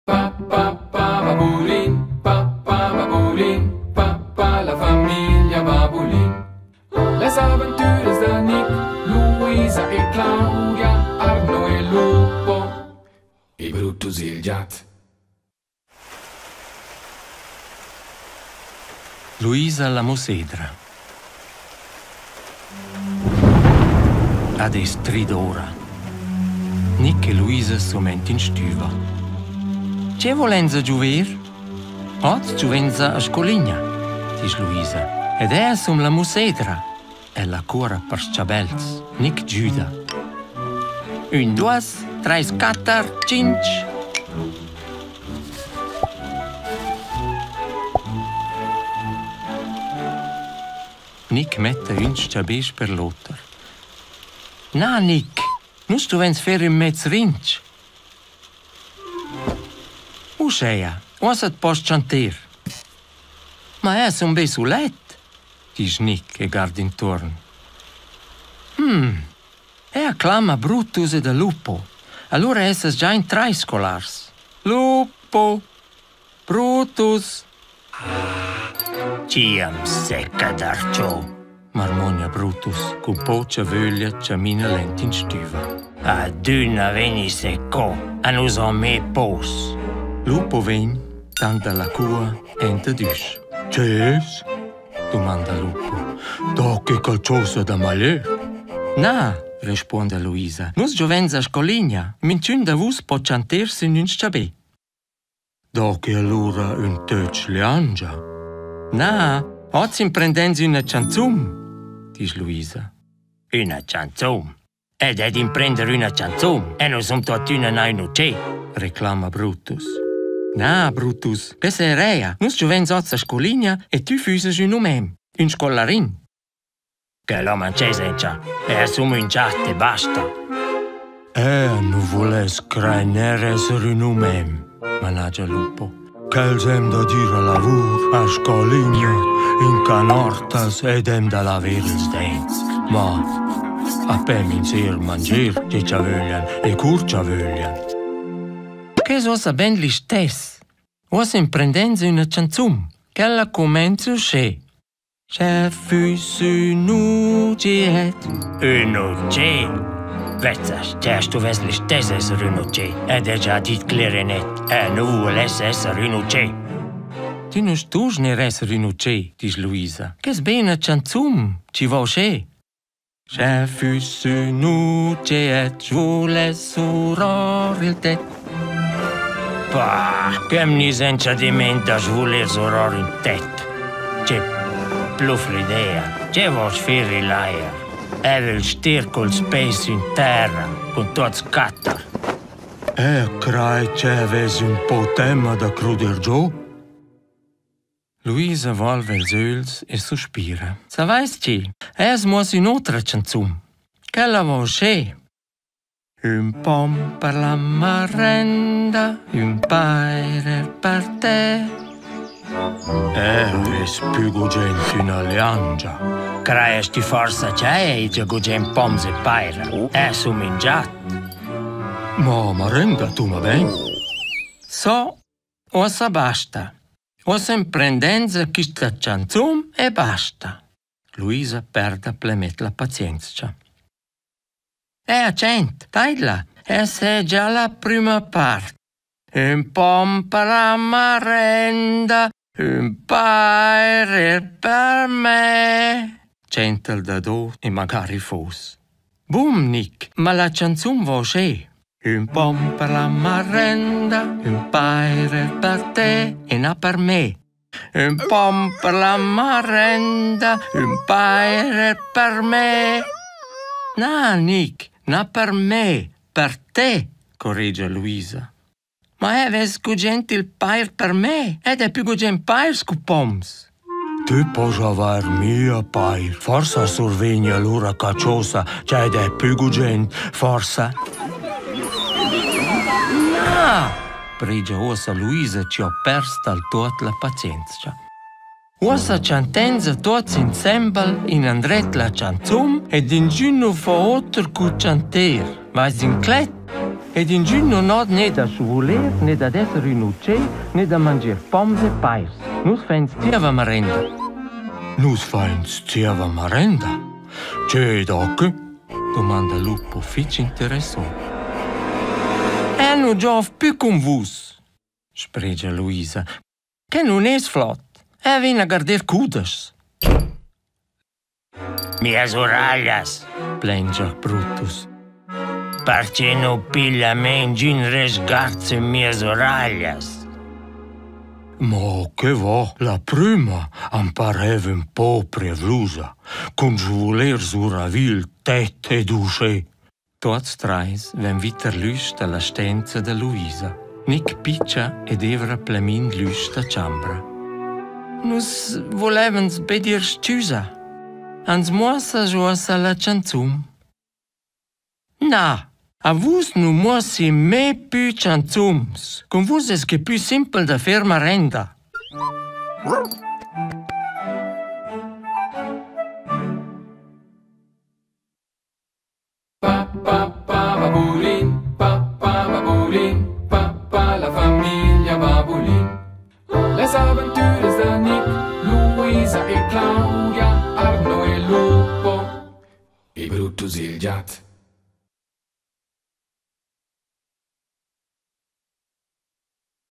Pa pa pa babulin, pa pa babulin, pa pa la famiglia Babulin. Las aventuras da Nick, Luisa e Claudia, Arno e Lupo e Brutus il giat. Luisa la mussedra. Ad es trid'ora. Nic e Luisa sun aint in stüva. Che volenza giuver? Hoz giuvenza a scoligna, disch Luisa. Ed eu sun la mussedra. Ella cuorra per chabels. Nic giüda. Ün, duos, trais, quatter, tschinch. Nic metta ün s-chabis per l'oter. Na, Nic, nus stuvens fer ün mez rinch. Uscheia, uossa at poss chanter. Ma eu sun be sulet, disch Nic e guarda intuorn. Hm, eu clama Brutus ed a Lupo. Alura essas già in trais scolars. Lupo! Brutus! Chi am secca darcho? marmogna Brutus cun pocha vöglia chamina lent in stüva. Adüna vegni secco, a nus ho mê pos. Lupo vegn, tant da la cua enta d'üsch. Che es? dumanda Lupo. Do che qualchosa da maler? Na, respuonda Luisa, nus giovens a scoligna, minchün da vus po chanter sün ün schabè. Do que allura ün töch liangia? Na, hoz imprendens üna chanzun, disch Luisa. Üna chanzun? Ed ed imprender üna chanzun e nus sun tuottüna na ün utschè, reclama Brutus. Na, Brutus, que sereia. Nus giuvens hoz a scoligna e tü füssas ün umem, ün scolarin. Che l'ho manchesa e sum ün giat e basta. Eu nu vuless crainer esser ün umem, managia Lupo. Quels hem da dir a lavur, a scoligna, in canortas ed hem da laver ils dents. Ma a pem in ser manger che cha vöglian e cur cha vöglian. Che es uossa ben listess. Uossa imprendens üna chanzun. Quella cumainza uschè. Sche füss ün uget. Ün utschè? Vezzas, te stuvess listess esser ün utschè ed he già dit cler e net, eu nu vuless esser ün utschè. Tü nu stust neir esser ün utschè, disch Luisa. Que es be üna chanzun, chi vo uschè. Sche füss ün utschè vuless suror il tet. Bah, che mi senza dimenta svuler suror il tet. Che plufl'idea, che vos fer il aer? El il stir culs peis in terra, cun tuots quatter. Eu crai che vess ün po temma da cruder giò. Luisa volva ils ögls e suspira. Savais ti, es muoss ün'otra chanzun. Quella vo uschè. Ün pom per la marenda, ün pair per te. Eu vess pü gugent üna liangia. Crajas ti forsa cha hegia gugent poms e paira? Es um ün giat. Ma marenda tuna bain. So, uossa basta. Uossa imprendenza quista chanzun e basta. Luisa perda plemet la pazienzcha. Eh, accent, taidla, es già la prüma part. Ün pom per la marenda, ün pair per me. Tschenta'l dado e magari fos. Bum, Nic, ma la chanzun vo uschè. Ün pom per la marenda, ün pair per te e na per me. Ün pom per la marenda, ün pair per me. Na, Nic, na per me, per te, corregia Luisa. Ma eu vess gugent il pair per me ed he pü gugent pairs cu poms. Tü poss avair mia pair. Forsa survegn alura qualchosa ch'eu d'he pü gugent, forsa. Na, pregia uossa Luisa chi ho pers dal tuot la pazienzcha. Uossa chantainsa tuots insembel inandret la chanzun ed ingün nu fo oter cu chanter. Vais inclet? Ed ingün nun ho ne da svuler, ne dad esser ün utschè, ne da mangier poms e pairs. Nus fains zieva marenda. Nus fains zieva marenda? Che da que? Domanda Lupo fich interessò. Eu nu giov pü cun vus, sbregia Luisa. Que nun es flot. Eu vegn a garder cudeschs. Mias uraglias, plengia Brutus. Perche nu piglia me ingün resguard sün mias uraglias? Ma che va, la prüma am pareva ün po prevlusa, cun svuler suravi il tet ed uschè. Tuots trais vain vi tar l'üsch da la stenza da Luisa. Nic picha ed evra plemin l'üsch da chambra. Nus volevans be dir s-chüsa. Ans muossas uossa la chanzun. Na, a vus nu muossi mê pü chanzuns. Cun vus es que pü simpel da fer marenda. Pa pa pa babulin, pa pa babulin, pa pa la famiglia Babulin. Les aventures da Nick, Luisa e Claudia, Arno e Lupo e Brutus il giat.